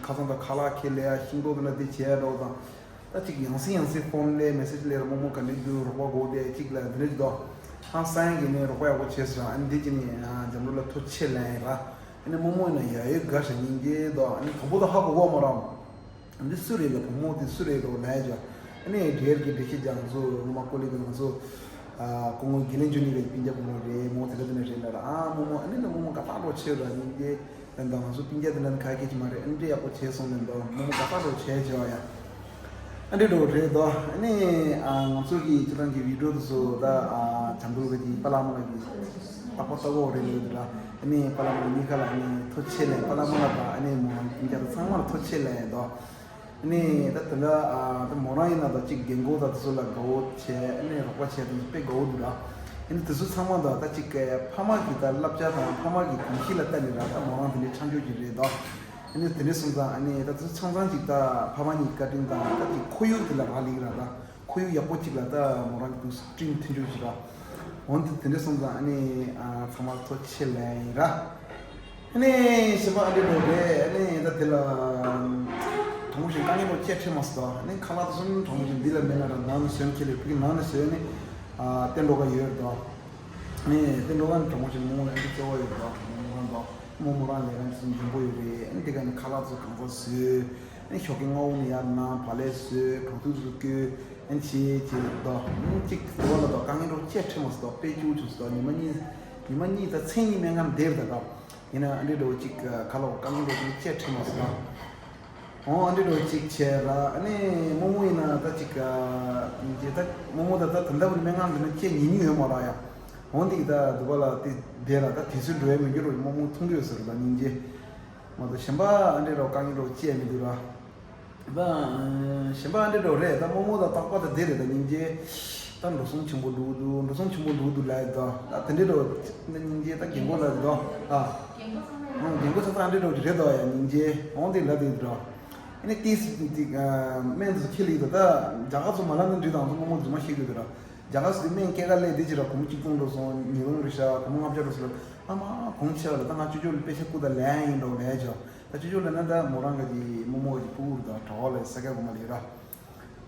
ཁ་སང་ད་ཁ་ལག་ཁྱེར་ལས་ཡ་ཤིང་ཏོག་དེ་འདྲ་དེ་བྱས་ཡ་འགྲོ་དང་། ད་ཅིག་ཡང་སེ་ཡང་སེ་ཕོན་ལས་མེ་སེ་ཇི་ལས་ར་རྨོ་མོ་ག་འདྲ་འདུག་རོགས་པ་དགོས་དེ་གཅིག་ལ་འདི་འདྲ་ཅིག་འདུག་ཧང་སང་གི་ནས་རོགས་པ་ཡག་པོ་བྱས་སོང་། ཨ་ནི་འདི་ཅི་ནས་འཇམ་རུ་ལ་ཐུགས་ཆེ་ལན་ར། ཨ་ནི་རྨོ་མོ་ཡིན་ན་ཡ་ཡོད་དགའ་ཤ་སྙིང་རྗེ་འདུག་ཨ་ནི་དང་པོ་ད་ཧ་གོ་གོ་མ་རང་། འདི་སུ་རེད་ལ་བུ་མོ་དེ་སུ་རེད་འགྲོ་ལས་ཅོ། ཨ་ནི་འབྲེལ་གྱི་འགྲེལ་བཤད་རྒྱག་ཚོ་ངོ་མ་ཀོ་ལི་གི་ང་ཚོ། སྐུ་ངོ་དགེ་ལེགས་འབྱུང་གནས་ཀྱི་སྤུན་ཀྱག་བུ་མོ་རེད། མོ་དེ་འདྲ་དེ་འདྲ་རེད་ལ་ར། ཨ་རྨོ་མོ་ཨ་ནི་ད་རྨོ་མོ་དགའ་ཐག་འགྲོ་ཆེ་ར་སྙིང་རྗེ། ད་ང་ཚོ་སྤུན་ཀྱག་དེ་འདྲ་ནི་ཁ་སྐད་ཅིག་མ་རེད། ཨ་འདྲ་ཡག་པོ་བྱས་སོང་ནས་འདུག་རྨོ་མོ་དགའ་ཐག་འགྲོ་བྱས་བྱས་བ་ཡ། ཨ་འདྲ་འགྲོ་རེད་དོ། ཨ་ནི་ང་ཚོ་གི་སྤྱི་བཏང་གི་བི་ཌིའོ་དེ་ཚོ་ད་བྱམས་པོ་གི་པ་ལགས་མོ་ལགས་ཀྱི་རྟག་པར་ལྟ་གོ་རེད་ལོས་དེ་ལ། ཨ་ནི་པ་ལགས་མོ་ལགས་གཉིས་ཀ་ལ་ཨ་ནི་ཐུགས་རྗེ་ཆེ་ལན། པ་ལགས་མོ་ལགས་དང་ཨ་ནི་མོ་རང་སྤུན་ཀྱག་དེ་ཚང་མ་ལ་ཐུགས་རྗེ་ཆེ་ལན་དོ། ཨ་ནི་ད་དེ་འདྲ་ད་མོ་རང་ཡིན་ན་ད་ཅིག་རྒན་གོག་དང་དེ་ཚོ་ལ་དགའ་བོ་བྱས། ཨ་ནི་རོགས་པ་བྱས་དེ་ཚོ་དཔེ་དགའ་བོ་འདུག་ར། ཨ་ནི་དེ་ཚོ་ཚང་མ་དང་ད་ཅིག་ཕ་མ་གི་ད་བསླབ་བྱ་དང་ཕ་མ་གི་གོམས་གཤིས་ལ་བལྟས་ནས་ར་ད་མོ་རང་དེ་འདྲའི་ཆ་འཇོག་གི་རེད་དོ། ཨ་ནི་དེ་འདྲ་སོང་ཙང་ཨ་ནི་ད་དེ་ཚོ་ཆུང་ཆུང་ཅིག་ད་ཕ་མ་གཉིས་བཀའ་དྲིན་དང་ད་ཅིག་ཁོར་ཡུག་དེ་ལ་རག་ལས་ཀྱི་ར་ད། ཁོར་ཡུག་ཡག་པོ་ཅིག་ལ་ད་མོ་རང་གི་འདུག་སེ་སྤྲིན་འཐེན་འཇུག་བྱེད་ར། འོན་ཏེ་དེ་འདྲ་སོང་ཙང་ཨ་ནི་ཨ་ཚང་མ་ཐུགས་རྗེ་ཆེ་ལབ་ཡིན་ར། ཨ་ནི་གཞན་པ་ཨ་འདྲ་འདྲ་རེད། ཨ་ནི་ད་དེ་ལ་དྲང་པོ་བཤད་དཀའ་ངལ་འདྲ་ཅིག་འཕྲད་མ་སོང་། ད་ཨ་ནི་ཁ་ལག་དེ་ཚོ་དྲང་པོ་བཤད་འདི་ལ་མེད་ན་ར་ནང་ནས་བཟོས་ཁྱེར་ལས་ཕ་གི་ནང་ནས་བཟོས་ནས་ཨ་བསྟན་འགྲོ་ག་ཡོད་རེད་དོ། ཨ་ནི་བསྟན་འགྲོ་ག་ནས་དྲང་པོ་བཤད་མོ་རང་གི་རྩེ་བ་ཡོད་རེད་དོ། མོ་རང་དོ། རྨོ་མོ་རང་ལས་ཀ་འདི་ཚོ་འཇོན་པོ་ཡོད་རེད། ཨ་ནི་དེ་ག་ནས་ཁ་ལག་ཚོ་གང་ཚ་བཟོས། ཨ་ནི་ཞོགས་ཀས་སྔ་པོ་ནས་ཡར་ནང་བག་ལེབ་བཟོས། གྲོ་ཐུག་ཚོ་བསྐོལ། ཨ་ནི་བྱས་བྱས་དོ། ཨ་ནི་གཅིག་དེ་བ་ལ་དོ་དཀའ་ངལ་འདྲ་ཅིག་འཕྲད་མ་སོང་། དོ་དཔེ་སྐྱིད་པོ་བྱུང་སོང་། དོ་ཉི་མ་གཉིས་ཉི་མ་གཉིས་དང་མཚན་གཉིས་སྨན་ཁང་བསྡད་པ་ད་དོ། ཡིན་ན་ཨ་འདྲ་འདྲ་ཅིག་ཁ་ལག་དཀའ་ངལ་འདྲ་ཅིག་འཕྲད་མ་སོང་། འོ་ཨ་འདྲ་འདྲ་ཅིག་བྱས་ར། ཨ་ནི་རྨོ་མོ་ཡིན་ན་ད་ཅིག་ཨ་ད་རྨོ་མོ་ད་ད་ད་ལྟ་བུ་སྨན་ཁང་འདི་ན་ཅིག་ཉན་མྱོང་ཡོད་མ་རེད་ཡ། འོ་འདི་གི་ད་འདི་བ་ལ་དེ་བསྡད་ར། ད་དུས་ཚོད་འགྲོ་ཡ་མི་འགྱུར་རོ། རྨོ་མོ་མཐོང་གི་ཡོད་ཟེར་ར། ད་སྙིང་རྗེ། མ་གཏོགས་གཞན་པ་ཨ་འདྲ་འདྲ་དཀའ་ངལ་འདྲ་ཅིག་མི་འདུག་ར། ད་གཞན་པ་ཨ་འདྲ་འདྲ་རེད། ད་རྨོ་མོ་དང་རྟག་པར་ད་དེ་རེད། ད་སྙིང་རྗེ། ད་འགྲོ་སོང་ཆེན་པོ་འགྲོ་གི་འདུག་འགྲོ་སོང་ཆེན་པོ་འགྲོ་གི་འདུག་ལབ་ཡོད་དོ། ད་དེ་འདྲ་འདྲ་ད་སྙིང་རྗེ། ད་རྒན་གོག་ལ་རེད་དོ། ཨ། ཨང་། རྒན་གོག་ཚང་ཚང་ཨ་འདྲ་འདྲ་རེད་དོ་ཡ། སྙིང་རྗེ། འོང་དེ་ལབ་དེ་འདྲ། ཨ་ནི་ཏིས་ཏིག་སྨན་དུ་ཁྱེར་ལི་དོ། ད་རྒྱ་གར་ཚོ་མ་ལབ་ན་འགྲིག་དང་ཚོ་རྨོ་མོ་རྫུན་མ་བཤད་གི་འདུག་ར། རྒྱ་གར་ཚོ་དེ་སྨན་སྐྱེལ་ག་སླེབས་དེ་ཅི་ར། སྒོར་མོ་གཅིག་སྟོང་འགྲོ་སོང་། ཉིས་སྟོང་རེད་ཤག་སྒོར་མོ་ལྔ་བརྒྱ་འགྲོ་སོང་ལ། ཨ་མ་གོང་ཆེ་བ་ལ། ད་ང་ཅོ་ཅོ་ལ་པེ་ཤ་བསྐུར་ད་ལན་ཡིན་འགྲོ་ལས་ཅོ། ད་ཅོ་ཅོ་ལ་ན་ད་མོ་རང་ག་གི་རྨོ་མོ་གི་ཕྲུ་གུ་རུ་ད་གྲྭ་བ་ལ་ས་སྐྱ་གོ་མ་ལས་ར།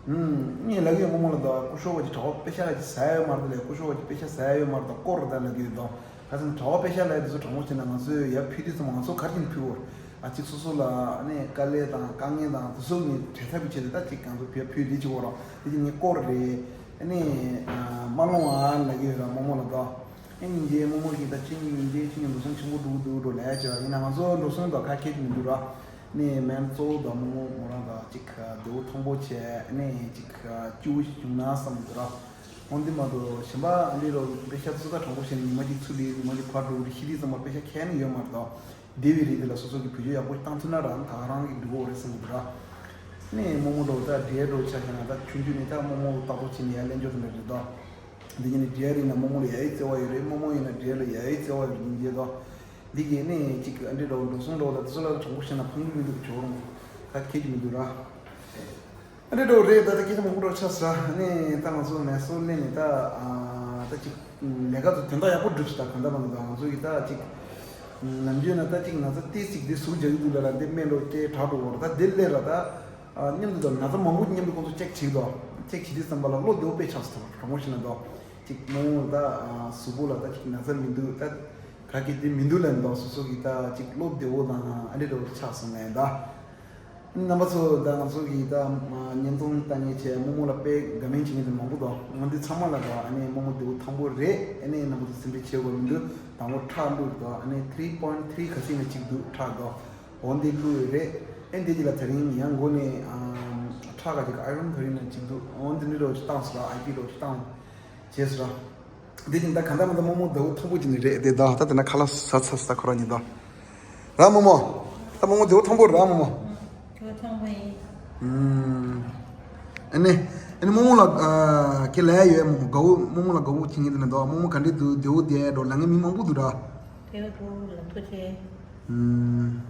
ཨུམ། ངས་ལབ་ཡོད་རྨོ་མོ་ལ། ད་སྐུ་ཞབས་པ་གི་གྲྭ་བ་པེ་ཤ་ལ་ཅིག་ཟ་ཡོད་མ་རེད་ལས། སྐུ་ཞབས་པ་གི་པེ་ཤ་ཟ་ཡོད་མ་རེད། ད་སྐོར་རེད་ད་ལབ་ཀྱི་ཡོད་དོ། ཁ་སང་གྲྭ་བ་པེ་ཤ་ལ་དེ་ཚོ་དྲང་མོ་བྱས་ན་ང་ཚོས་ཡར་ཕུལ་དུས་ཙམ་པ་ང་ཚོ་ག་རེ་བྱས་ནས་ཕུལ་བོ། ཨ་གཅིག་སོ་སོ་ལ་ཨ་ནི་དཀའ་ལས་དང་དཀའ་ངལ་དང་དེ་ཚོ་ནི་བྲལ་ཐབས་ཀྱི་ཆེད་དུ་ད་གཅིག་ང་ཚོ་ཕུལ་ཕུལ་དེ་གཅིག་པོ་ར། དེ་གཅིག་ངས་སྐོར་རེད། ཨ་ནི་ཨ་མ་སློང་ཨ་ལབ་ཀྱི་ཡོད་ར་རྨོ་མོ་ལ་དོ། ཨ་ནི་རྗེས་རྨོ་མོ་གིས་ད་ཁྱེད་གཉིས་ཡིན་རྗེས་ཁྱེད་གཉིས་འགྲོ་སོང་ཆེན་པོ་འགྲོ་གི་འདུག་འགྲོ་ལབ་ཅིག་ཡིན་ན་ང་ཚོ་འགྲོ་སོང་དང་ཁ་ཁྱེད་ཀྱི་མི་འདུག་ར། ནས་སྨན་གཙོ་བོ་དང་རྨོ་མོ་མོ་རང་དང་གཅིག་བདེ་པོ་ཐང་པོ་བྱས། ནས་གཅིག་སྐྱིད་པོ་ཞིག་བྱུང་ན་བསམ་འདུག་ར། འོན་ཏེ་མ་གཏོགས་གཞན་པ་ཨ་འདི་རོ་པེ་ཤ་ཚོ་ད་དྲང་པོ་བཤད་ན་ཉི་མ་གཅིག་ཚུར་ལུས། ཉི་མ་གཅིག་ཕར་འགྲོ་རེད། ཤི་དུས་ཙམ་པ་པེ་ཤ་ཁྱེར་ནས་ཡོད་མ་རེད་དོ། བདེ་བའི་རིགས་དེ་ལ་སོ་སོ་གི་བེད་སྤྱོད་ཡག་པོ་བཏང་ཐུབ་ན་རང་ག་རང་གི་འགྲིག་གི་རེད་བསམ་གི་འདུག་ར། ནས་རྨོ་མོ་འགྲོ་ད་འབྲས་འགྲོ་ཆ་བཞག་ན་ད་ཆུང་ཆུང་ནས་ད་རྨོ་མོ་ལྟག་ཐོག་ཕྱིན་ནས་ཡར་ལེན་འཇོག་དེ་འདྲ་རེད་དོ། འདི་ཉིད་ནས་འབྲས་རིགས་ན་རྨོ་མོ་ལ་ཡ་ཡི་བརྩེ་བ་ཡོད་རེད། རྨོ་མོ་ཡིན་ན་འབྲས་ལ་ཡ་ཡི་བརྩེ་བ་ཡོད་རེད། སྙིང་རྗེ་དོ། འདི་གས་ནས་གཅིག་ཨ་འདྲེ་འགྲོ་འགྲོ་སོང་འགྲོ་ད་དེ་ཚོ་ལ་གྲོགས་པོ་བྱས་ན་ཕངས་གི་མི་འདུག་ཇོ་རུང་ད་ཁྱེད་ཀྱི་མི་འདུག་ར། ཨ་འདྲེ་འགྲོ་རེད། ད་ད་སྐད་ཆ་མང་པོ་འགྲོ་ཆགས་ས་ནས་ད་ང་ཚོ་མེ་སོར་སླེབས་ནས་ད་ཨ་ད་གཅིག་ལས་ཀ་ཚོ་དོན་དག་ཡག་པོ་སྒྲུབ་ཤི། ད་གང་ལྟར་མ་འདུག་ད་ང་ཚོ་གི་ད་གཅིག་ནམ་རྒྱུན་ན་ད་གཅིག་ན་ཚ་ཏི་སིག་དེ་ཟུག་རྒྱག་གི་འདུག་ལ་ར། འདི་སྨན་འགྲོ་སྐྱེ་དྲག་འགྲོ་བར་ད་དེ་སླེབས་ར། ད་ཨ་མཉམ་དུ་ད་ན་ཚ་མང་པོ་མཉམ་དུ་ཁོང་ཚོ་ཅེག་བྱེད་དོ། ཅེག་བྱེད་དུས་ཙམ་པ་ལ་བློ་བདེ་བོ་དཔེ་ཆགས་སོང་། གྲོགས་པོ་བྱས་ན་དོ། གཅིག་རྨོ་མོ་ལ་ད་ཨ་གཟུགས་པོ་ལ་ད་གཅིག་ན་ཚ་མི་འདུག་ད་ག་གི་དེ་མི་འདུག་ལབ་འདུག་སོ་སོ་གི་ད་གཅིག་བློ་བདེ་བོ་དང་ཨ་འདྲེ་འདྲ་བོ་ཆགས་སོང་ངས་ད། རྣམ་པ་ཚོ་ད་ང་ཚོ་གི་ད་བརྙན་ཐུང་ལྟ་མཁན་བྱས་རྨོ་མོ་ལ་དཔེ་དགའ་མིན་བྱེད་མཁན་དེ་མང་པོ་འདུག་འོན་ཏེ་ཚང་མ་ལ་ད་ཨ་ནི་རྨོ་མོ་བདེ་བོ་ཐང་པོ་རེད། ཨ་ནི་རྣམ་པ་ཚོ་སེམས་ཁྲལ་བྱེད་དགོས་མི་འདུག་དང་པོ་ཁྲག་བླུགས་འདུག་ཨ་ནི་ཐི་རི་པོན་ཐི་རི་ག་ཚད་ནས་གཅིག་འདུག་ཁྲག་འདུག་འོན་ཏེ་བླུགས་རེད། ཨེ་འདི་གཅིག་ལ་དེ་རིང་ཡང་འགོ་ནས་ཨ་ཁྲག་ག་ཅིག་ཨའི་རོན་དེ་རིང་ནས་གཅིག་འདུག་འོན་ཏེ་འདི་འདྲ་བོ་ཅིག་བཏང་སོང་། ཨའི་པི་འདྲ་བོ་ཅིག་བཏང་བྱས་སོང་། འདི་ནི་ད་ག་འདྲ་མ་འདྲ་རྨོ་མོ་བདེ་བོ་ཐང་པོ་ཅིག་ནི་རེད་དེ། ད་ད་དེ་ན་ཁ་ལག་ཟ་ཚར་ས་ཁོ་རང་ཉིད་དོ། ར་རྨོ་མོ། ད་རྨོ་མོ་བདེ་བོ་ཐང་པོ་ར་རྨོ་མོ། བདེ་བོ་ཐང་པོ་ཡིན། ཨུམ། ཨ་ནི་ཨ་ནི་རྨོ་མོ་ལ་ཨ་ཁྱེད་ལབ་ཡ་ཡོད། རྨོ་མོ་དགའ་བོ། རྨོ་མོ་ལ་དགའ་བོ་བྱེད་མཁན་དེ་ནི་འདུག་རྨོ་མོ་ག་འདྲས་འདུག་བདེ་བོ་བསྡད་འགྲོ་ལབ་མཁན་མི་མང་པོ་འདུག་ར། བདེ་བོ་འདུག་ལབ་ཐུབ་ཆེ། ཨུམ།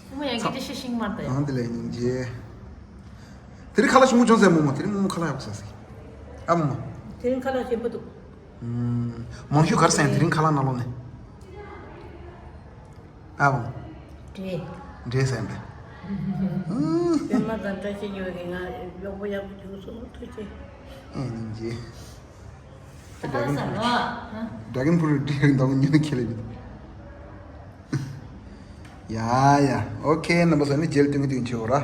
རྨོ་མོ་ཡང་སྐད་ཆ་བཤད་ཤིང་མ་རེད་ད་ཡ། གང་དེ་ལས་སྙིང་རྗེ། དེ་རིང་ཁ་ལག་ཞིམ་པོ་བྱུང་ཟེར་རྨོ་མོ། དེ་རིང་རྨོ་མོ་ཁ་ལག་ཡག་པོ་ཟ་ཟིག་ཨ་རྨོ་མོ། དེ་རིང་ཁ་ལག་ཞིམ་པོ་འདུག་ཨུམ། མང་ཤོས་ག་རེ་ཟ་ཡིན་དེ་རིང་ཁ་ལག་ནང་ལོགས་ནས། ཨ་བོ། འདྲེ། འདྲེ་ཟ་ཡིན་པས། ཨུམ། པད་མ་དང་བཀྲ་ཤིས་ཉི་མ་གིས་ང་གཡོག་པོ་ཡག་པོ་བྱུང་སོང་། ཐུགས་རྗེ་ཆེ། ཨེ་སྙིང་རྗེ། ད་ཁ་ལག་ཟ་རོ། ཨ། ཌ་ར་གོན་ཕུ་རུཊ་འདྲེ་ཡོད་འདུག་ཉོས་ནས་ཁྱེར་ལེ་ཡོད། ཡ་ཡ། ཨོ་ཁེ། རྣམ་པ་ཚོ་ནི་རྗེས་ལ་སྟོན་གི་དུས་ཆེ་བོ་ར།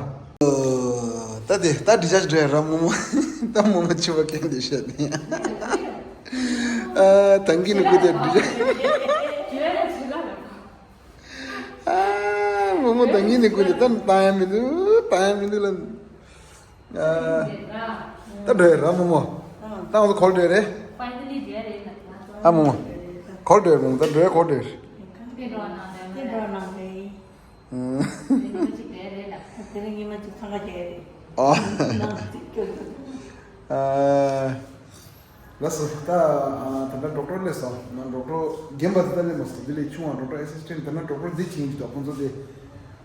ད་དེ་ད་འདི་ཅག་འདྲ་ར་རྨོ་མོ། ད་རྨོ་མོ་ཆུ་བ་ཁེན་དེ་ཤ་དེ། ཨ་ད་གིན་ནི་ཀུ་དེ་འདི་ཅག་ཨ་རྨོ་མོ་ད་གིན་ནི་ཀུ་དེ་ད་བཏང་ཡ་མི་འདུག་བཏང་ཡ་མི་འདུག་ལ། ཨ་ད་འགྲོ་ཡ་ར་རྨོ་མོ། ད་ང་ཚོ་ག་ལ་འགྲོ་ཡ་རེད། ཨ་རྨོ་མོ། ག་ལ་འགྲོ་ཡ་རྨོ་མོ། ད་འགྲོ་ཡ་ག་ལ་འགྲོ་ཡ་རེད། ཨུམ། དེ་རིང་ཉི་མ་གཅིག་འཚང་ཁ་རྒྱག་ཡ་རེད། ཨ། ནང་གཅིག་སྐྱོར་དུ། ཨ། ལགས་སོ། ད་ཨ་ད་ལྟ་ཌོག་ཊར་སླེབས་སོང་། ང་ཌོག་ཊར་རྒན་པ་དེ་ད་སླེབས་མ་སོང་། དེ་ལས་ཆུང་བ་ཌོག་ཊར་ཨེ་སིས་ཊེན་ཊི། ད་ནི་ཌོག་ཊར་འདི་བྱེད་ཀྱི་འདུག་ཁོང་ཚོ་དེ་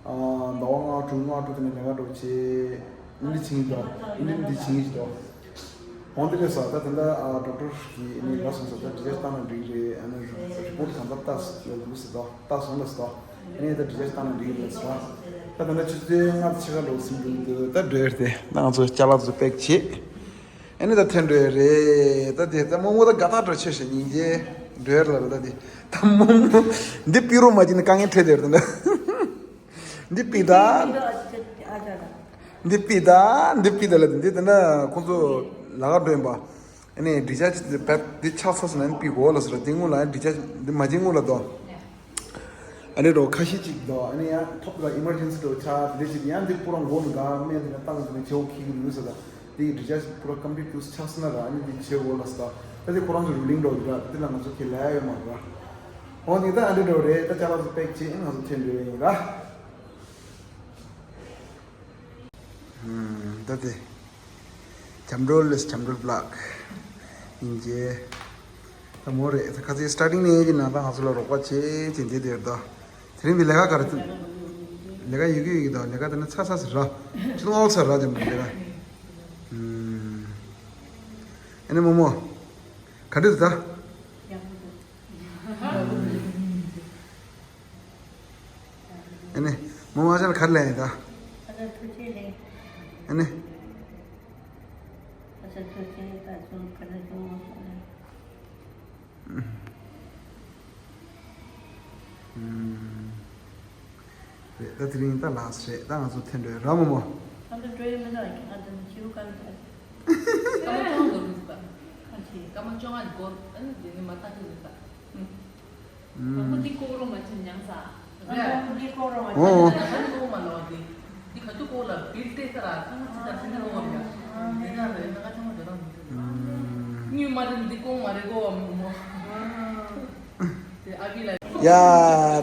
ཨ་ཟླ་བ་ལྔ་དྲུག་ལྔ་དྲུག་དེ་ནས་ལས་ཀ་འགྲོ་བྱེད། འདི་བྱེད་ཀྱི་འདུག་འདི་འདི་བྱེད་ཀྱི་འདུག་འོང་དེ་ལས་སོ་ད་དེ་འདྲ་ཨ་ཌོག་ཊར་གྱིས་ནི་ལ་སོང་ས་ད་ཌི་ཆར་ཇི་བཏང་ན་འགྲིག་རེད། ཨ་ནི་རི་པོར་ཊི་གང་ལྟར་ལྟ་ལུགས་སུ་དོ་ལྟ་སོང་ལ་སོ་ཨ་ནི་ད་ཌི་ཆར་ཇི་བཏང་ན་འགྲིག་རེད་སོ། ད་དེ་འདྲ་ཆུ་ཚོད་ལྔ་དང་ཕྱེད་ཀ་ལོག་ཟིན་འདུག་ད་འགྲོ་ཡ་དེ་ད་ང་ཚོ་ཅ་ལག་ཚོ་པེག་བྱེད། ཨ་ནི་ད་ཐོན་འགྲོ་ཡ་རེད། ད་དེ་ད་རྨོ་མོ་ད་དགའ་ཐག་འགྲོ་ཆེ་ཞེ་སྙིང་རྗེ་འགྲོ་ཡ་ལ་རེད། ད་དེ་ད་རྨོ་མོ་འདི་པི་རོ་མ་ཅི་ནི་དཀའ་ངལ་འཕྲད་དེ་རེད་ད། འདི་པི་ད། འདི་པི་ད། འདི་པི་ད་ལ་འདི་ད་ན་ཁོང་ཚོ་ལ་ག་འགྲོ་ཡིན་པ། ཨ་ནི་ཌི་ཆར་ཇི་འདི་པད་འདི་ཆགས་ཚར་སོང་ན་ཨ་ནི་པི་གོ་ལ་ཟེར་འདི་སྔོན་ལ་ཨ་ནི་ཌི་ཆར་ཇི་འདི་མ་བྱིན་སྔོན་ལ་དོ། ཨ་ནི་རོ་ཁ་ཤས་ཅིག་དོ་ཨ་ནི་ཡང་ཐོབ་ལ་ཨི་མར་ཇེན་སི་འགྲོ་ཆགས་འདི་ཅིག་ཡང་འདི་པུ་ར་མགོ་ནས་ག་སྨན་འདི་ན་བཏང་འདི་ན་བྱེད་འོ་ཁི་གི་ནུས་ཟེར་ད། འདི་ཌི་ཆར་ཇི་པུ་ར་ཀམ་པི་ལིཊ་ཆགས་སོང་ན་ར་ཨ་ནི་འདི་བྱེད་འོ་ལ་ཟེར་ད། ད་འདི་ཁོ་རང་ཚོ་རུ་ལིང་འགྲོ་འདི་ར་འདི་ལ་ང་ཚོ་ཁས་ལེན་ཡོད་མ་རེད་ར། འོ་འདི་ད་ཨ་འདི་འགྲོ་རེད། ད་ཅ་ལག་ཚོ་པེག་བྱེད་ཨ་ནི་ང་ཚོ་ཐོན་འགྲོ་ཡིན་ར། ཨུམ། ད་དེ། ཇམ་རོལ་ལས་ཇམ་རོལ་བི་ལོག་ཡིན་གྱི། ད་མོ་རེད་ད་ཁ་ཚིག་སི་ཊར་ཊིང་ནས་ཀྱི་ནང་ད་ང་ཚོ་ལ་རོགས་པ་བྱེད་ཅེས་འདི་དེར་ད། དེ་རིང་གི་ལས་ཀ་ག་རེ་ཐུབ། ལས་ཀ་ཡོད་ཀྱི་ཡོད་ཀྱི་ད་ལས་ཀ་དེ་ནི་ཚ་ཚ་ཟེར་ར། ཆུ་ཚོད་ལྔ་ཚར་ར་ཇམ་རོལ་ལས་ཀ། ཨུམ། ཨ་ནི་མོ་མོ། ག་འདྲ་འདུག་ད། ཨ་ནི། མོ་མ་ཅན་གར་ལེན་ཡིན་ད། ཨ་ནི། རེད་ད་དེ་རིང་ད་ལགས་རེད་ད་ང་ཚོ་ཐེན་འགྲོ་ར་མོ་མོ། ཨ་ནི་འགྲོ་ཡི་མི་འདུག་ཁྱེད་ང་ཚོ་ཞིའུ་ག་རེ་འདུག་སྐར་མ་བཅོ་ལྔ་འགོར་གི་འདུག་ད། ཁ་ཆེ། སྐར་མ་བཅོ་ལྔ་འགོར་ཨ་ནི་དེ་ནི་མ་ཐག་ཏུ་འདུག་ད། ཨུམ། ཁོ་འདི་ཀོ་རོ་མ་ཅིན་ཉང་ས། རེད། ཁོ་འདི་ཀོ་རོ་མ་ཅིན། ཨོ། ད་ནི་ཀོ་མ་ལོ་འདི། འདི་ག་ཚོད་ཀོ་ལ་བིལ་ཏེ་ས་ར་ཚང་མ་ཅི་ད་ཚི་ནི་ཀོ་རོ་ཡ། འདི་ན་རེ་ན་ག་ཚང་མ་དེ་རང་མི་འདུག་ཨུམ། ཉུ་མ་རེད་འདི་ཀོ་མ་རེད་ཀོ་བ་མོ་མོ། དེ་ཨ་བི་ལ། ཡ།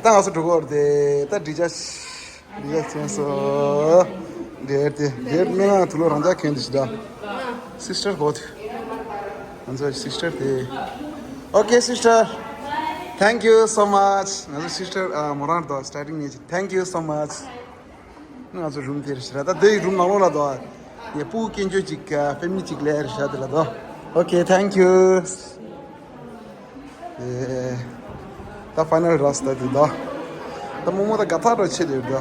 ད་ང་ཚོ་འགྲོ་གོ་རེད་དེ་ད་འདི་ཅ། འདི་ཅ་ཚན་སོ། འདིར་དེ་འདིར་མི་ང་དུ་ལོ་རང་ཅག་གན་དུ་ཞིག་ད། སིས་ཊར་གོ་དེ། ང་ཚོ་སིས་ཊར་དེ། Okay sister. Thank you so much. ང་ཚོ་སིས་ཊར་ཨ་མོ་རང་དང་སི་ཊར་ཊིང་ནས་ཅིག Thank you so much. ང་ཚོ་རུམ་དེར་ཞིག་ར་ད་དེའི་རུམ་ནང་ལོགས་ལ་དོ། ཡ་སྤུ་གུ་སྐྱེ་འཆོས་ཅིག་ཕེ་མི་ལི་ཅིག་ལས་རེད་ཤག་དེ་ལ་དོ། Okay thank you. ཨེ། ད་ཕའི་ནལ་ར་སི་ད་དེ་དོ། ད་མོ་མོ་ད་ག་ཐག་རོ་ཆེ་དེ་དོ།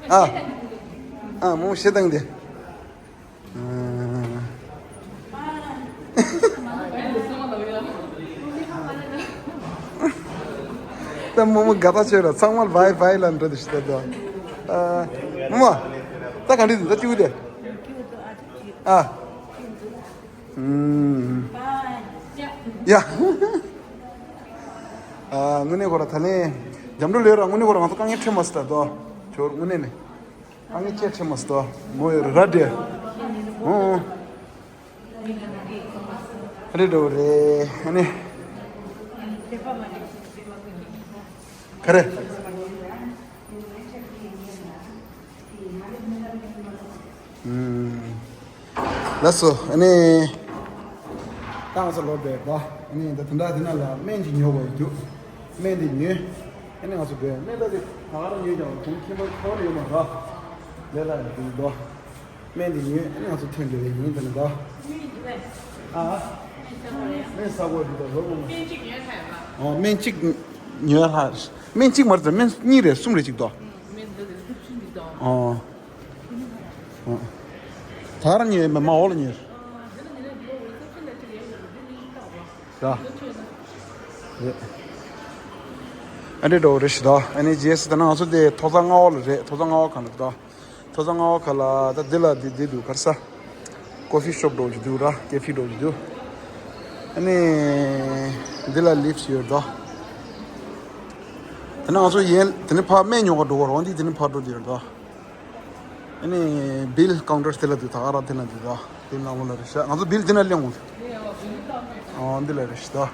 ཨ། ཨ་མོ་ཞེ་དང་དེ། ད་མོ་མོ་དགའ་ཐག་ཆོད་ལ་ཚང་མ་བའི་བའི་ལ་འགྲོ་དུ་ཤི་ད་དོ། མོ་མོ། ད་ག་འདྲི་འདུག་ད་ཅིག་དེ། ཨ། ཡ། དངོས་གནས་ཁོ་ར་ད་ལན། འཇམ་འགྲོ་ལོས་ར་དངོས་གནས་ཁོ་ར་ང་ཚོ་དཀའ་ངལ་འཕྲད་མ་སྲིད་ད་དོ། ཁྱོད་དངོས་གནས་ནས། ཨ་ནི་ཁྱེད་ཁྲེ་མོ་སྟོ་མོ་ཡོད་ར་འདྲེ། ཨོ། རེད་འགྲོ་རེད་ཨ་ནི། ག་རེ། ཨུམ། ལགས་སོ་ཨ་ནི། ད་ང་ཚོ་ལོག་འགྲོ་ཡ་ད་ཨ་ནི་ད་དེ་འདྲ་དེ་ན་ལ་སྨན་ཅིག་ཉོ་དགོས་ཡོད་འདུག་སྨན་དེ་ཉོས། ཨ་ནི་ང་ཚོ་འགྲོ་ཡ་སྨན་ད་དེ་ད་ག་རང་ཉོས་ཀྱང་དེ་ཁྱིམ་པ་ཁོ་ལ་ཡོད་མ་རེད། ལས་ལ་ཡོད་འདུག་སྨན་དེ་ཉོས་ཨ་ནི་ང་ཚོ་ཐོན་འགྲོ་ཡ་ཡིན་ད་ནི་ད། ཨ། སྨན་ཟ་དགོས་འདུག་ད་ལོ་ངོ་མ། ཨོ་སྨན་གཅིག་ཉོས་ལ། སྨན་གཅིག་མ་རེད་ད་སྨན་གཉིས་རེད་གསུམ་རེད་གཅིག་ད། ཨོ། ད་ར་ཉོས་མེད་མ་འོག་ལ་ཉོས། ཡ། ཨ་འདྲེ་འགྲོ་རེད་ཤི་ད་ཨ་ནི་རྗེས་སུ་ད་ན་ང་ཚོ་དེ་ཐོག་ཚ་ལྔ་བ་ལ་རེད་ཐོག་ཚ་ལྔ་བ་གང་ལ་ད། ཐོག་ཚ་ལྔ་བ་ག་ལ་ད་འདི་ལ་འདི་འདི་འདུག་གར་ས། ཀོ་ཕི་ཤོབ་འགྲོ་རྒྱུ་འདུག་ར་ཀེ་ཕི་འགྲོ་རྒྱུ་འདུག་ཨ་ནི། འདི་ལ་ལིབ་ཡོད་ད། དེ་ན་ང་ཚོ་ཡན་དེ་ནི་ཕ་སྨན་ཉོ་ག་འགྲོ་ག་རོགས་འདི་དེ་ནི་ཕ་འགྲོ་རྒྱུ་ཡོད་ད། ཨ་ནི་བིལ་ཀའུན་ཊར་དེ་ལ་འདུག་ད་ག་རང་དེ་ན་འདུག་ད། དེ་ནང་ལོགས་ལ་རེད་ཤག་ང་ཚོ་བིལ་དེ་ན་གླེང་འོང་། ཨོ་འདི་ལ་རེད་ཤག་ད།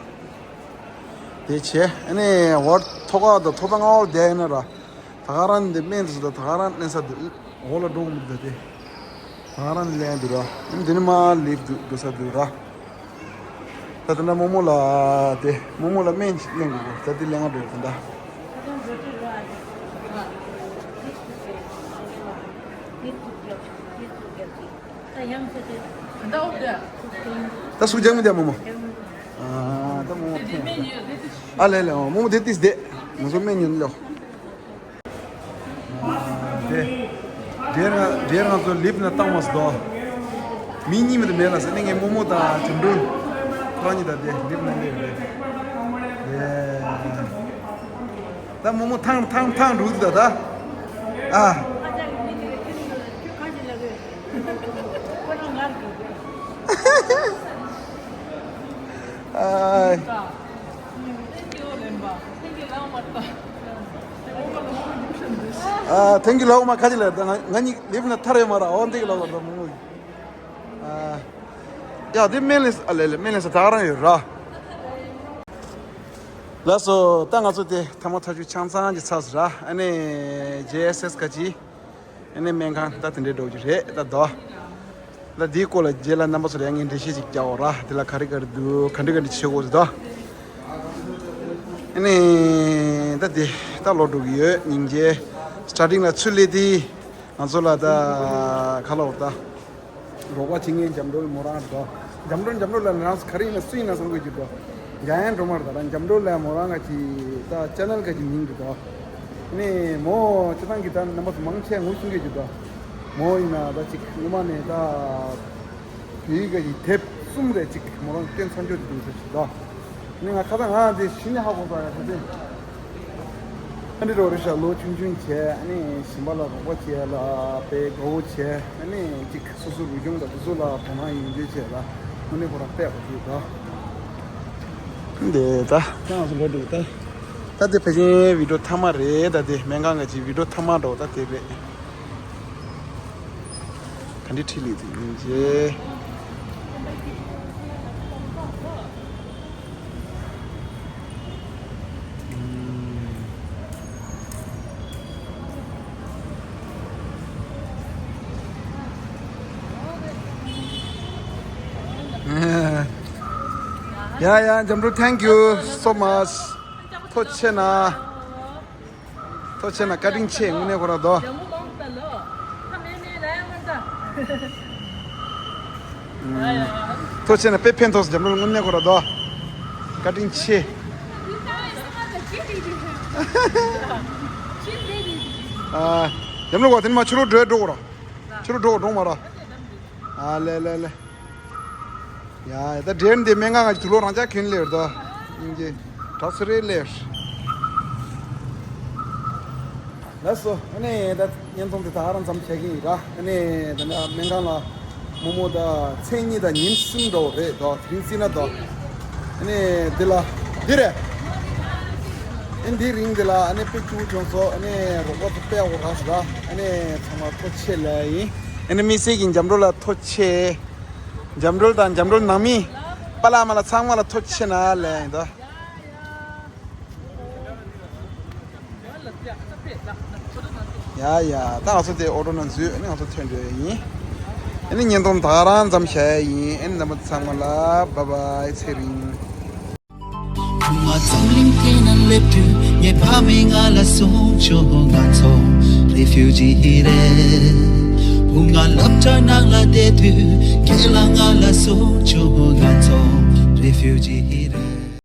དེ་བྱས་ཨ་ནི་ཝར་ཐོག་ཁ་དང་ཐོག་ཚ་ལྔ་བར་བསྡད་ཡིན་ན་ར། ད་ག་རང་འདི་སྨན་དེ་ཚོ་ད་ད་ག་རང་གླེང་ས་འདུག་འོག་ལ་འགྲོ་གི་མི་འདུག་ད་དེ། ད་ག་རང་གླེང་འདུག་ར། ཨ་ནི་དེ་ནི་མ་ལིབ་འདུག་འགྲོ་ས་འདུག་ར། ད་དེ་འདྲ་རྨོ་མོ་ལ་དེ་རྨོ་མོ་ལ་སྨན་ཞིག་གླེང་དགོས་ད་དེ་གླེང་ག་འགྲོ་ཡོད་ད་ད། ད་ཡང་ཚེ་དེ། ད་སུ་རྒྱག་མི་འདུག་རྨོ་མོ། ཨ་ད་རྨོ་མོ་ཐོན། ཨ་ལེ་ལེ། རྨོ་མོ་དེ་ཏིས་དེ། ང་ཚོ་སྨན་ཉོ་ལོ། དེ། དེ་རང་དེ་རང་ཚོ་ལིབ་ན་བཏང་མ་སོང་། མི་གཉིས་མི་དུ་མེད་ལ་ཟེར་ནས་ངས་རྨོ་མོ་དང་བྱམས་སྒྲོལ་ཁོ་རང་གཉིས་དང་དེ་ལིབ་ན་སླེབས་རེད། དེ། ད་རྨོ་མོ་ཐང་ཐང་ཐང་འགྲོ་གི་འདུག་ད། ཨ། ཨ། ཨ། ཐེང་ཀི་ལོ་མ་ཁ་ཅིག་ལ་ད་ང་ང་གཉིས་ལིབ་ན་ཐར་ཡོད་མ་ར། འོ་འདི་གི་ལོ་ལ་ད་མོ། ཨ། ཡ་དེ་སྨན་ལས་ཨ་ལས་ལས་སྨན་ལས་ས་ད་རང་ཡོད་ར། ལགས་སོ། ད་ང་ཚོ་དེ་ཐ་མ་ཐག་ཆོད་ཆང་ཚང་གི་ཚར་སོང་ར། ཨ་ནི་ཇེ་ཨེས་ཨེས་ག་ཅི། ཨ་ནི་སྨན་ཁང་ད་དེ་འདྲའི་འགྲོ་རྒྱུ་རེད་ད་དོ། ད་འདིའི་སྐོར་ལ་རྗེས་ལ་རྣམ་པ་ཚོར་ཡང་ངས་འགྲེལ་བཤད་ཅིག་རྒྱག་འོ་ར། དེ་ལ་ག་རེ་ག་རེ་འདུག་ག་འདྲ་ག་འདྲ་བྱེད་དགོས་ཟེར་དོ། ཨ་ནི་ད་དེ་ད་ལོག་འགྲོ་གི་ཡོད། སྙིང་རྗེ། སི་ཊར་ཊིང་ལ་ཚུར་སླེབས་དུས་ང་ཚོ་ལ་ད་ག་ལབ་དགོས་ད། རོགས་པ་བྱེད་མཁན་འཇམ་སྒྲོལ་མོ་རང་རེད་དོ། འཇམ་སྒྲོལ་འཇམ་སྒྲོལ་ལ་རང་ག་རེ་ཡིན་ན་སུ་ཡིན་ན་བསམ་དགོས་ཀྱི་འདུག་འཇམ་དབྱངས་སྒྲོལ་མ་རེད་ད། ར་འཇམ་སྒྲོལ་ལ་མོ་རང་ག་ཅི་ད་ཅེ་ནལ་ག་ཅི་མིང་རེད་དོ། ནས་མོ་སྤྱིར་བཏང་གི་ད་རྣམ་པ་ཚོ་མང་ཆེ་ངོ་ཤེས་ཀྱི་འདུག་མོ་ཡིན་ན་ད་ཅིག་སྔོན་མ་ནས་ད་བོད་ཡིག་ག་ཅི་དེབ་གསུམ་རེ་ཅིག་མོ་རང་སྟོན་ཚར་འཇོག་ཅིག་འདུག་ཟེར་ཞིག་དོ། ནི་ང་ཁ་སང་ང་དེ་གཞི་ནས་ཧ་གོ་ས་ཡ་ཁ་དེ། ཨ་འདྲི་རོ་རི་ཤ་ལོ་ཆུང་ཆུང་བྱས། ཨ་ནི་གཞན་པ་ལ་རོགས་པ་བྱས་ལ་དཔེ་དགའ་བོ་བྱས། ཨ་ནི་ཅིག་སོ་སོ་རུས་ཆུང་དང་དེ་ཚོ་ལ་དོ་སྣང་ཡོང་རྒྱུ་བྱས་ལ་དངོས་གནས་ཁོ་རང་དཔེ་ཡག་པོ་ཞིག་འདུག་འདི་ད་ཁྱེད་རང་ཚོ་འགྲོ་འདུག་ད། ད་དེ་ཕལ་ཆེར་བི་ཌིའོ་མཐའ་མ་རེད། ད་དེ་སྨན་ཁང་གི་ཅིག་བི་ཌིའོ་མཐའ་མ་འགྲོ་ད་དེ་རེད། ག་འདྲི་ཁྲིད་ལི་དེ་ཡིན་ཅེ། ཡ་ཡ་འཇམ་སྒྲོལ། Thank you so much. ཐུགས་རྗེ་ཆེ་ན། ཐུགས་རྗེ་ཆེ་ན། བཀའ་དྲིན་ཆེ། དངོས་གནས་ཁོ་རང་དོ། ཐུགས་རྗེ་ཆེ་ན། དཔེ་ཕན་ཐོགས་སོང་འཇམ་སྒྲོལ། དངོས་གནས་ཁོ་རང་དོ། བཀའ་དྲིན་ཆེ། ཨ། འཇམ་སྒྲོལ་གོ་དེ་ནི་མ་ཕྱི་ལོགས་འགྲོ་འགྲོ་གོ་ར། ཕྱི་ལོགས་འགྲོ་གོ་འགྲོ་མ་ར། ཨ་ལེ་ལེ་ལེ། ཡ་ད་འདྲེར་འདི་སྨན་ཁང་ག་ཅི་དུག་ལོག་རང་ཅག་གིན་ལེར་དོ། སྙིང་རྗེ། དྲག་ཚེ་རེ་ལེར། ལགས་སོ། ཨ་ནི་ད་བརྙན་ཐུང་འདི་ད་ག་རང་མཚམས་བྱེད་ཀྱི་ཡིན་ར། ཨ་ནི་ད་ནི་སྨན་ཁང་ལ་རྨོ་མོ་ད་མཚན་གཉིས་དང་ཉིན་གསུམ་འགྲོ་རེད་དོ། དེ་རིང་བརྩིས་ན་དོ། ཨ་ནི་འདི་ལ་འདི་རེད། ཨ་འདི་རིང་འདི་ལ་ཨ་ནི་དཔེ་སྐྱིད་པོ་བྱུང་སོང་། ཨ་ནི་རོགས་པ་ཚོ་དཔེ་ཡག་པོ་རག་སོང་ར། ཨ་ནི་ཚང་མ་ཐུགས་རྗེ་ཆེ་ལབ་ཡིན། ཨ་ནི་དམིགས་བསལ་གྱི་འཇམ་སྒྲོལ་ལ་ཐུགས་རྗེ་ཆེ། འཇམ་སྒྲོལ་དང་འཇམ་སྒྲོལ་ནང་མི། པ་ལགས་མ་ལགས་ཚང་མ་ལ་ཐུགས་རྗེ་ཆེ་ན་ལབ་ཡིན་ད། ཡ་ཡ། ད་ང་ཚོ་དེ་ཨོ་ཊོ་ནང་འཛུལ། ཨ་ནི་ང་ཚོ་ཐོན་འགྲོ་ཡ་ཡིན། ཨ་ནི་བརྙན་ཐུང་ད་ག་རང་མཚམས་བཞག་ཡ་ཡིན། ཨ་ནི་རྣམ་པ་ཚང་མ་ལ་བཱའི་བཱའི། ཚེ་རིང་། བུ་ང་འཛམ་གླིང་སྟེང་ན་སླེབས་དུས་ངའི་ཕ་མས་ང་ལ་གསུངས་བྱུང་། ང་ཚོ་རེ་ཕིའུ་ཇི་རེད། བུ་ང་སློབ་གྲྭ་ནང་ལ་བསྡད་དུས་རྒན་ལགས་ང་ལ་གསུངས་བྱུང་། ང་ཚོ་རེ་ཕིའུ་ཇི།